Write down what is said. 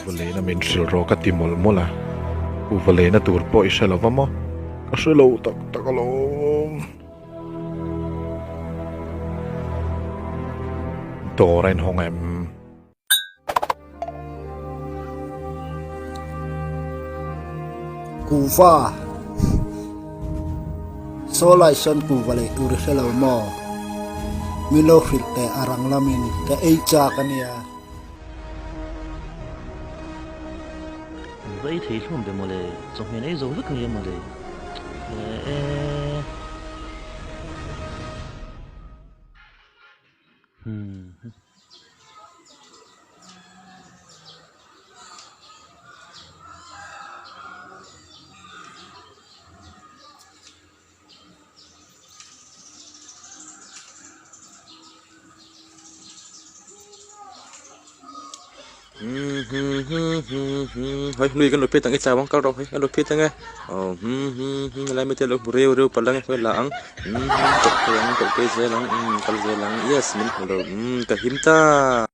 Kuhva leina min hrilh rawh ka ti mawlh mawlh a, kuhva leina tur pawh i hre lo va maw? Ka hre lo tak tak alawm. Dawr a inhawng em? Kuhva Saw lai sawn kuhva lei tur i hre lo maw? Min lo hrilh teh a rang lamin ka ei chak a nia. Va ei thei hlawm be mawle, chawhmeh ei zo vek nia mawle. Hei hlui kan lo phit ang e chau ang kal rawh hei kan lo phit ang e aw hum hum hum helai mite lo hmu reu reu palh ang e khawi la ang hum hum kal zel ang kal zel ang yes min hmu lo umm ka him ta.